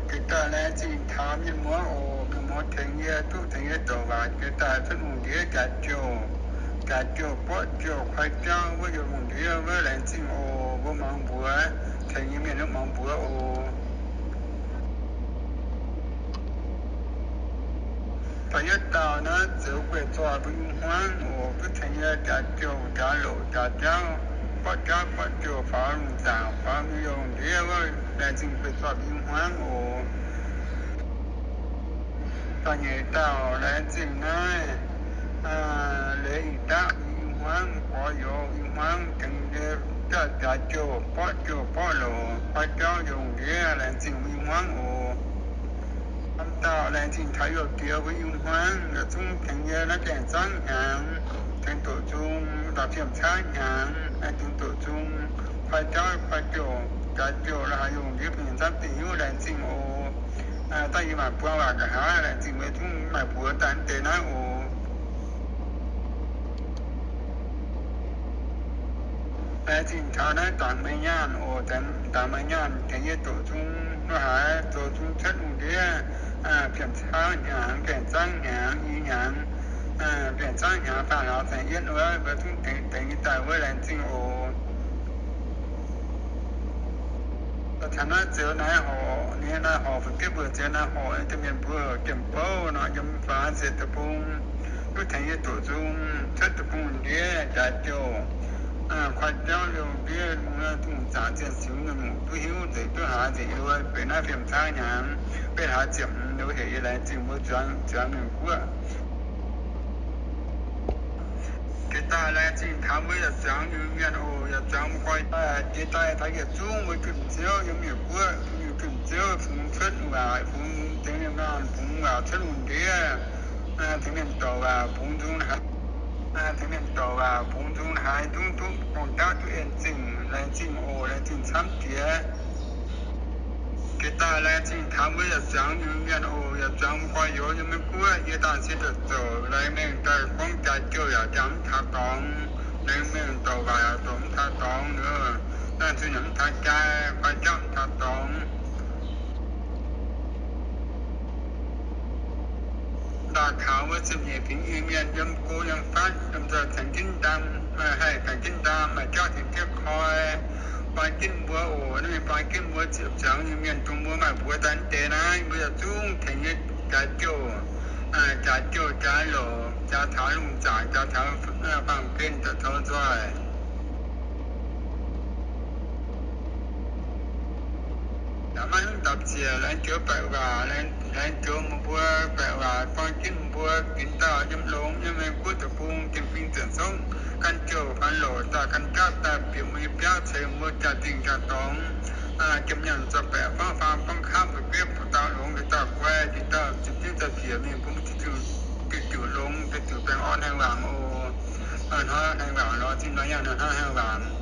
Jiex daaih laengz zingh taux mienh muoz oc. Mienh muoz tengx yie duqv, tengx yie douc waac jiex daaih cuotv lungh ndiev jaax jouh, jaax jouh, borqv jouh, koi jauv wuov, yiem lungh ndiev wuov, laengz zingh oc. Mbuo muangx mbuox, tengx yie mienh muoz muangx mbuox oc. Da'yietv dauh naaiv ziouc guei zoih mbuo i hmuangv oc. Duqv tengx yie jaax jouh, jaax louc, jaax jauv, borqv jauv, borqv jouh, faaux lungh zaangc, faaux mienh yiem lungh ndiev wuov, laengz zingh guei zoih mbuo i hmuangv oc. Da'nyeic dauh laengz zingh naaiv leiz ih ndapv mbuo i hmuangv, gorx-youz i hmuangv, tengx yie jaax jouh, borqv jouh, borqv louc, koi jauv yiem lungh ndiev, laengz zingh mbuo i hmuangv oc. Lamh dauh laengz zingh taux youh diex mbuo i hmuangv, yietc zungv tengx yie naaiv gaengh zaangv hnyangx, tengx doqc nzung, daaih fiem caaiv hnyangx, tengx doqc nzung, koi jauv, koi jouh, jaax jouh, la'haaix yiem lungh ndiev bun mienh camv dingh hiuv, laengz zingh oc. Daaih yie maaih buang waac nqa'haav, laengz zingh mbuo zungv maaih mbuox daaih deix naaiv oc. Laengz zingh taux naaiv dangx meih nyaanh oc. Dangx meih nyaanh tengx yie doqc nzung, la'haaix zoux nzung cuotv lungh ndiev, fiem caaiv hnyangx, gaengh zaangv hnyangx, i hnyangx, gaengh zaangv hnyangx faam hlaax saeng-yietv wuov, mbuo zungv tengx, tengx yie daaih wuov, laengz zingh oc. Daaih taux naaiv ziouc naaiv horc, ninh naaiv horc fu'jueiv mbuo ziouc naaiv horc, da'mienh mbuo heuc Jiem Bouv nor, yiem Faa^laa^se deic-bung, duqv tengx yie doqc nzung cuotv deic-bung lungh ndiev jaax jouh, koi jauv yiem lungh ndiev, mungh zaangc zienh siux nyungc-nyungc duqv hiuv nzengc, duqv haiz nzengc, yie mbuo benx naaiv fiem caaiv hnyangx, benx haaix ziepc hmz liuz hec, yie laengz zingh mbuo zuangx, zuangx mienh guoqv. Jiex daaih laengz zingh taux mbuo yietc zuangx Iu-Mienh oc. Yietc zuangx mbuo gorx-youz jiex daaih taux yietc zungv mbuo junh ziouv yiem mienh guoqv, junh ziouv fungx cuotv waac, fungx tengx mienh maanh, fungx waac cuotv lungh ndiev, tengx mienh douc waac, fungx nzung haaix, tengx mienh douc waac, fungx nzung haaix zungv duqv gong-jauv, duqv en zingh, laengz zingh oc. Laengz zingh camv jiex. Jiex daaih laengz zingh taux mbuo yietc zuangx Iu-Mienh oc. Yietc zuangx mbuo gorx-youz yiem mienh guoqv, yie dangh se daaih zouc laengz mengh daaih gorngv jaax jouh yaac jaax mv taux dorngx, laengz mengh douc waac yaac douc mv taux dorngx, dangh zunh yaac mv taux jaaix, koi jauv mv taux dorngx. Ndaauh taux wuov ziepc nyeic fingx Iu-Mienh yiem go yiem fatv, yiem nzoih tengx jienv ndaam, haih tengx jienv ndaam, maaih jauv tengx jienv koi, buang jienv mbuo oc. Naaiv mingh buang jienv mbuo ziepc zuangx Iu-Mienh dongh mbuo maaih mbuox daaih deix naaiv, mbuo yietc zungv tengx nyei jaax jouh, jaax jouh, jaax louc, jaax taux lungh zaangc, jaax taux faam-gen, jaax taux nzoih. Yaac maiv hnangv dapc ziec laengz joux baeqc waac, laengz joux meih mbuo baeqc waac buang jienv mbuo dinx dauh yiem longx, yiem mienh guoqv deic-bung, Janx-Fingx Ziepc Zungv, ganh jouh ganh louc daaih, ganh jauv daaih, bieqc mbuo nyei biauv ceix mbuo jaa-dingh jaa-dorngx, jiem nyaanh zorqv baeqc, buangv faam buangv kapv, fu'jueiv dauh longx, dauh guai, dauh zipv jienv dauh bieqc mingh bun mbuo diuh diuh longx, diuh diuh baengh orn haengh waangc oc. Hnoi haengh waangc lorz zinh lorz nyaanh hnoi haengh waangc.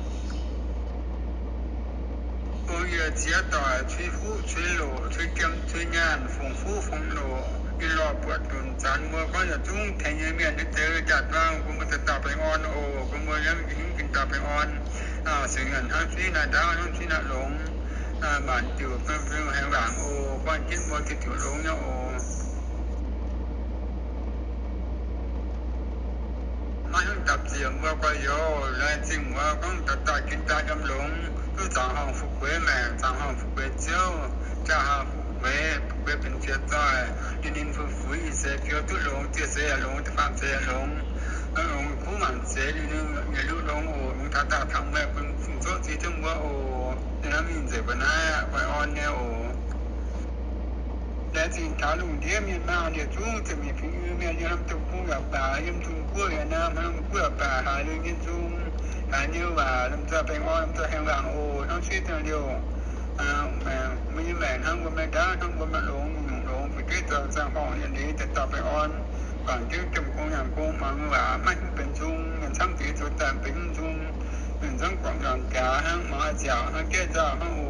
Bun yie ziex doic cui fuqv cui loc cui jiem cui nyaanh fungx fuqv fungx loc, yie lorh buatc lunc zanx mbuo gorngv yietc zungv tengx nyei mienh nyei zeux jaa-dangh, bun mbuo daaih dauh baengh orn oc. Bun mbuo yiem hingv jiex dauh baengh orn, sienx nyanc hnangv suiv naaiv ndaauv, hnangv suiv naaiv longx, maanc diuc haengh waangc oc. Buangh jienv mbuo diuc diuc longx nyei oc. Maiv hnangv dapc ziec mbuo gorx-youz, laengz zingh mbuo gorngv daaih daaih jiex daaih yiem longx, duqv zaangc horngh fu'jueiv maengc, zaangc horngh fu'jueiv ziouv, zaangc horngh fu'jueiv, fu'jueiv benx ziex zoih, ninh ninh fu'jueiv ih seix fiou duqv longx, ziex seix yaac longx, da'faam seix yaac longx, longx kuv maanc seix, ninh ninh yietc liuz longx oc. Longx taux daaih taux meih bun fungc zoqv ziex jienv mbuo oc. Ninh hnamv mingh nzengc mbuo naaiv baengh orn nyei oc. Laengz zingh taux lungh ndiev mienh maanh yietc zungv ziepc nyeic fingx Iu-Mienh, yiem norm deic-bung yaac baac, yiem Zung-Guoqv yaac naaic, haaix norm guoqv yaac baac, haaix liuz nyei nzung, haaix nyei waac, lomh nzoih baengh orn, lomh nzoih haengh waangc oc. Hnangv suiv daaih liouh, mbuo nyei maengc hnangv mbuo maiv ndaauv, hnangv mbuo maiv longx, nyungc longx, fu'jueiv zoux zaangc horngh yietc liuz daaih dauh baengh orn, guangc jienv jiem gong yangh gong muangx waac, maiv hiuv benx nzung, mienh camv deix zoux daaih benx nzung, mienh camv guangc nzangc jaax hnangv, muangx a'nziaauc hnangv, jaiv nzauh hnangv.